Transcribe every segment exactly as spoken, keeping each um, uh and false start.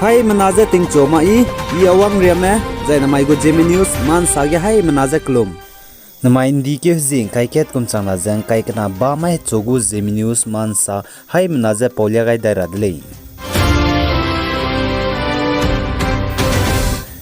Haimena je tingchu ma i, i Awang Riame, zai namai gu Zeme News, mansa ge haimena je kelum. Namai ’ndi keu hezie ’ngkai kat kum changna ze ’ngkai kena ba mai hechu gu Zeme News mansa haimena je paulia gai dai ra de lei.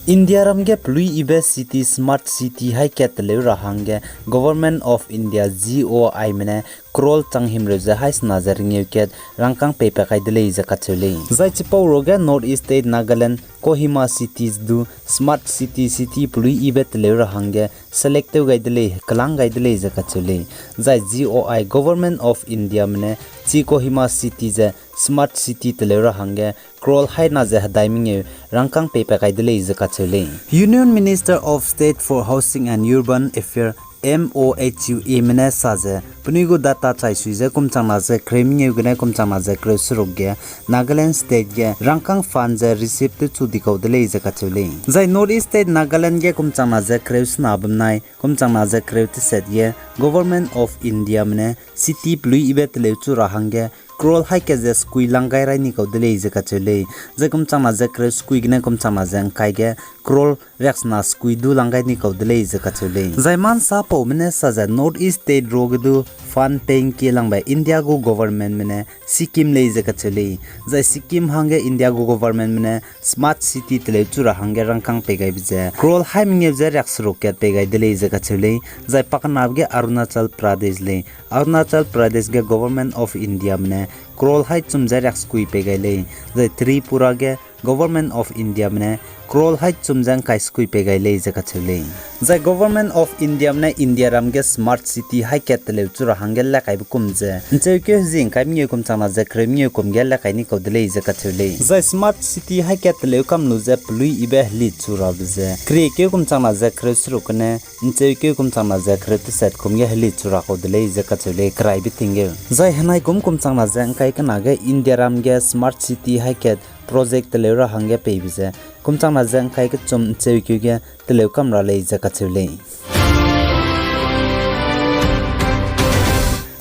Indiaram ge peluiyibe city, smart city hai kat teleu ra hangge Government of India, G O I me ne crore changhimreu ze haisena ze ringeu kat rangkâng peipat kai de lei ze kacheu lei. Zai chipau ruage North East State Nagaland, Kohima City du smart city, city peluiyibe teleu ra hangge select tew gai de lei, kelang gai de lei ze kacheu lei. Zai G O I, Government of India me ne chi Kohima City ze smart city teleu ra hangge crore haina ze hedai mengeu rangkâng peipat kai de lei ze kacheu lei. Union Minister of State for Housing and Urban Affairs, M O H U A me ne sa ze, penui gu data chaisui ze kum changna ze kereu mengeu gene kum changna ze kereu seruk ge, Nagaland State ge rangkâng fund ze receive tewchu di kau de lei ze kacheu lei. Zai North East State Nagaland ge kum changna ze kereu sena bam nai, kum changna ze kereu teset ge, Government of India me ne city peluiyibe teleu chu ra hangge, crore hai kat ze sekui lang gai rai ni kau de lei ze kacheu lei. Zai kum changna ze kereu sekui gene kum changna ze ’ngkai ge, crore riaksena sekui du lang gai ni kau de lei ze kacheu lei. Zai mansa paume ne sa ze North East State ruage du fund pei ’ngkie langbe India gu government me ne Sikkim lei ze kacheu lei. Zai Sikkim hangge India gu government me ne smart city teleu chu ra hangge rangkâng pei gaibe ze crore hai mengeu ze riakseruk kat pei gai de lei ze kacheu lei. Zai pakenabe ge Arunachal Pradesh lei. Arunachal Pradesh ge Government of India me ne crore hai chum ze riaksekui pei gai lei. Zai Tripura ge Government of India me ne crore hai chum ze ’ngkai sekui pei gai lei ze kacheu lei. Zai Government of India me ne Indiaram ge smart city hai kat teleu chu ra hangge lekaibe kum ze ’ncheukeu hezie ’ngkai mengeu kum changna ze kereu mengeu kum ge lekai ni kau de lei ze kacheu lei. Zai smart city hai kat teleu kam lu ze peluiyibe helit chu rabe ze keriekeu kum changna ze kereu seruk gene ’ncheukeu kum changna ze kereu teset kum ge helit chu ra kau de lei ze kacheu lei keraibe tinggeu. Zai henai kum kum changna ze ’ngkai kena ge Indiaram ge smart city hai kat project teleu ra hangge peibe ze kum changna ze ’ngkai kechum ’ncheukeu ge teleu kam ra lei ze kacheu lei.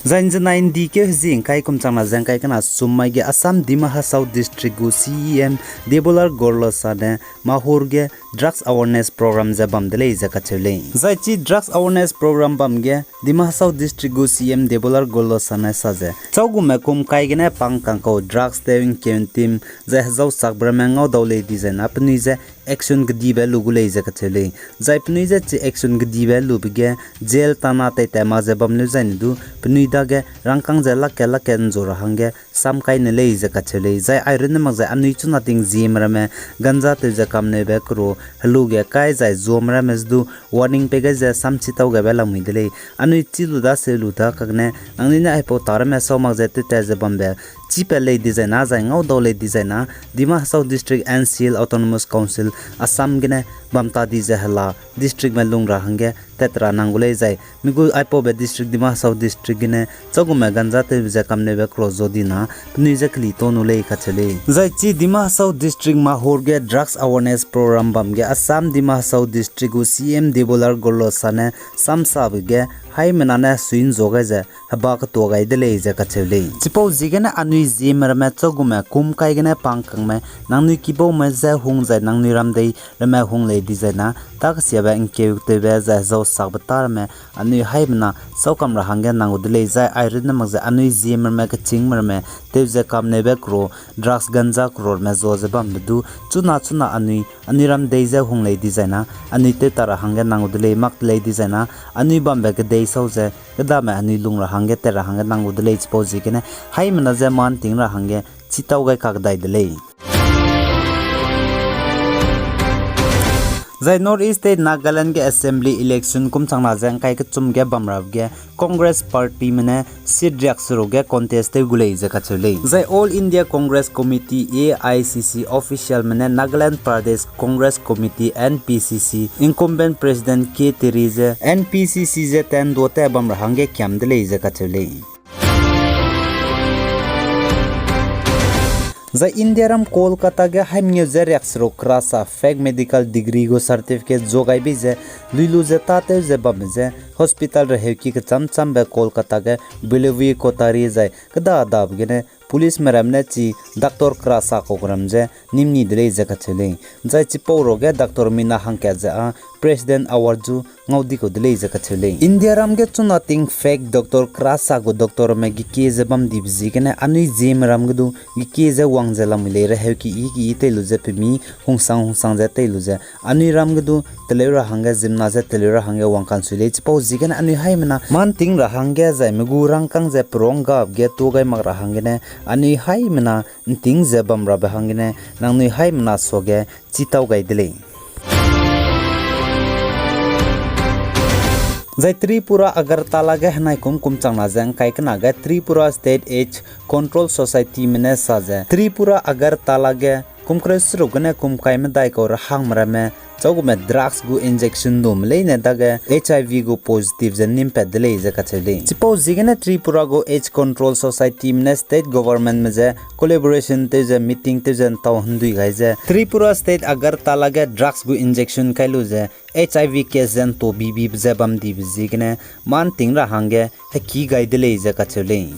Zai ’nzenai ’ndi keu hezie ’ngkai kum changna ze ’ngkai kena sum mai ge Assam Dima Hasao District gu C E M Debolal Gorlosa ne Mahur ge drugs awareness program ze bam de lei ze kacheu lei. Zai chi drugs awareness program bam ge Dima Hasao District gu C E M Debolal Gorlosa ne sa ze, châugume kum kai gene pangkang kau drugs tew ’ngkeu ’ntim, zai hezau sakbe ramme ngau dau lei dizai na penui ze action kedibe lu gu lei ze kacheu lei. Zai penui ze chi action kedibe lube ge jail tana teitat mak ze bam leu zai ne du penui dage rangkâng ze lak kat lak kat ’nzu ra hangge sam kai ne lei ze kacheu lei. Zai airunne mak zai anui chuna ting Zeme ramme ganja tew ze kamneube keru helu ge kai zai Zome ramme ze du warning pei gai ze samchi tau gaibe lamui de lei. Anui chi lu daseu lu da kakne nangnui ne aipau ta ramme sau mak ze tewtat ze bambe chipat lei dizai na zai ngau dau lei dizai na Dima Hasao District N C L Autonomous Council Assam gene bam ta di ze hela districtme lung ra hangge tat ra nang gu lei zai mi gu aipaube district Dima Hasao District gene châugume ganja tewbe ze kamneube cross zo di na penui ze keli tau nu lei kacheu lei. Zai chi Dima Hasao District Mahur ge drugs awareness program bam ge Assam Dima Hasao District gu C M Debolal Gorlosa ne samsabe ge haimena ne sui ’nzua gai ze heba ketua gai de lei ze kacheu lei. Chipau ziegene anui Zeme ramme châugume kum kai gene pangkangme nangnui kibaume je hung zai nangnui ramdei ramme hung lei dizai na ta kesiabe ’ngkeu tewbe zai hezau sakbe ta ramme anui haimena saukam ra hangge nang gu de lei zai airunne mak ze anui Zeme ramme kechîngme ramme tew ze kamneube keru drugs ganja keru ramme zua ze bambe du chuna chuna anui anui ramdei ze hung lei dizai na anui tew ta ra hangge nang gu de lei mak de lei dizai na anui bambe kedei sau ze kedame anui lung ra hangge tat ra hangge nang gu de lei chipau ziegene haimena je man ting ra hangge chitau gai kakdai de lei. Zai North East State Nagaland ge Assembly election kum changna ze ’ngkai kechum ge bam rabe ge Congress Partyme ne seat riakseruk ge contest tew gu lei ze kacheu lei. Zai All India Congress Committee, A I C C, officialme ne Nagaland Pradesh Congress Committee, N P C C, incumbent President K Terry ze N P C C ze tendo te bam ra hangge kiam de lei ze kacheu lei. Zai Indiaram Kolkata ge haimengeu ze riakseruk kerasa fake medical degree gu certificate zuagaibe ze luilu ze tâtew ze bambe ze hospital reheuki kechâm châmbe Kolkata ge Bellevue, Kothari zai kêda dabe gene policeme ramme ne chi doctor kerasa kau ram ze nîm ni de lei ze kacheu lei. Zai chipau ruage doctor mina hangkat ze â President Award zu ngau di kau de lei ze kacheu lei. Indiaram ge chuna ting fake doctor kerasa gu doctorme gekie ze bam dibe ziegene anui Zeme ram ge du gekie ze wang ze lamui lei, reheu keyi keyi tei lu ze pemi hungsang hungsang ze tei lu ze anui ram ge du teleu ra hangge ziemmena ze teleu ra hangge wang kansui lei. Chipau ziegene anui haimena mâ ’nting ra hangge zai me gu rangkâng ze perong gap ge tuâ gai mak ra hanggene anui haimena ’nting ze bam rabe hanggene nangnui haimena suage chîtau gai de lei. Zai Tripura Agartala ge henai kum kum changna ze ’ngkai kena ge Tripura State AIDS Control Societyme ne sa ze Tripura Agartala ge kum kereu seruk gene kum kai medai kau ra hangme ramme châugume drugs gu injection dume leine dage HIV gu positive ze nîm pat de lei ze kacheu lei. Chipau ziegene Tripura gu AIDS Control Societyme ne state governmentme ze collaboration tew ze meeting tew ze ’ntau ’ndui gai ze Tripura State Agartala ge drugs gu injection kai lu ze HIV case ze ’nto bibibe ze bam dibe ziegene mâ ’nting ra hangge heki gai de lei ze kacheu lei.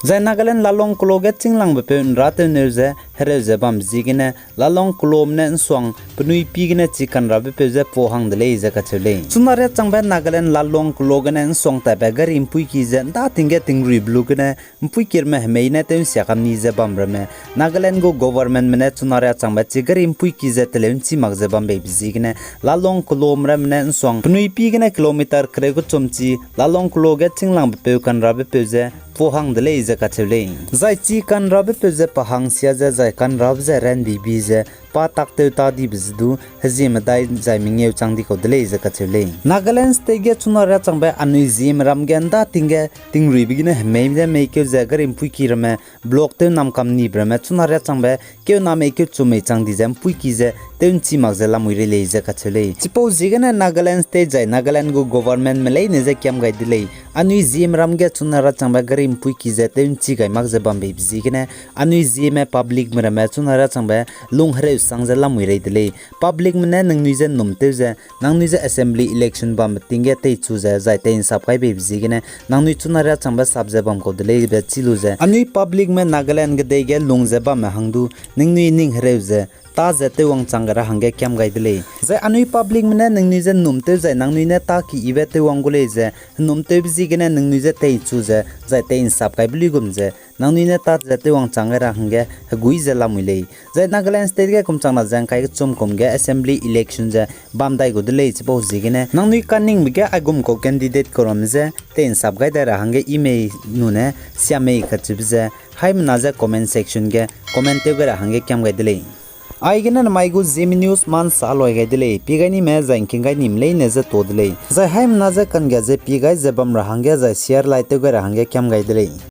Zai Nagaland Lalong kelo ge chînglangbe peu ’nrâtew'nneu ze hereu ze bambe ziegene Lalong kelome ne ’nsuang penui pî gene chi kanrabe peu ze pau hang de lei ze kacheu lei. Chuna riâ changbe Nagaland Lalong kelo gene ’nsuang tatbe gari ’mpuiki ze ’nda ting ge tingruibe lu gene ’mpuiki ramme hemei ne tew ’nsia kam ni ze bam ramme Nagaland gu governmentme ne chuna riâ changbe chi gari ’mpuiki ze teleu ’nchi mak ze bam beibe ziegene Lalong kelome ramme ne ’nsuang penui pî gene kilometer kereu kechum chi Lalong kelo ge chînglangbe peu kanrabe peu ze pau hang de lei ze kacheu lei. Zai chi kanrabe peu ze pa hangsia ze zai kanrabe ze ranbibi ze pa tak tew ta dibe ze du hezie medai zai mengeu chang di kau de lei ze kacheu lei. Nagaland State ge chuna riâ changbe anui Zeme ram ge ’nda ting ge tingruibe gene hemei ze meikeu ze gari ’mpuiki ramme block tew nam kam nibe ramme chuna riâ changbe keu na meikeu chu mei chang di ze ’mpuiki ze tew ’nchi mak ze lamui rei lei ze kacheu lei. Chipau ziegene Nagaland State zai Nagaland gu governmentme leine ze kiam gai de lei. Anui Zeme ram ge chuna riâ changbe gari ’mpuiki ze tew ’nchi gai mak ze bam beibe ziegene anui Zeme publicme ramme chuna riâ changbe lung hereu sang ze lamui rei de lei. Publicme ne ningnui ze ’nnum tew ze nangnui ze assembly election bambe ting ge teichu ze zai tei'nsap kai beibe ziegene nangnui chuna riâ changbe sap ze bam kau de leibe chî lu ze anui publicme Nagaland kedei ge lung ze bamme hang du ningnui ning hereu ze tâ ze tewwang chang gai ra hangge kiam gai de lei. Zai anui publicme ne ningnui ze ’nnum tew zai nangnui ne tâ keyibe tewwang gu lei ze, ’nnum tewbe ziegene ningnui ze teichu ze zai tei'nsap kaibe luigum ze nangnui ne tâ ze tewwang chang gai ra hangge hegui ze lamui lei. Zai Nagaland State ge kum changna ze ’ngkai kechum kum ge assembly election ze bam dai gu de lei. Chipau ziegene nangnui kaningbe ge aigum kau candidate kau ramme ze tei'nsap gai dai ra hangge i mei nune sia mei kacheube ze haimena ze comment section ge comment tew gai ra hangge kiam gai de lei. Aigene namai gu Zeme News ma'nsa loi gai de lei. Pie gai nime zai ’ngking gai nime leine ze ta de lei. Zai haimena ze kangga ze pie gai ze bam ra hangge zai share like tew gai ra hangge kiam gai de lei.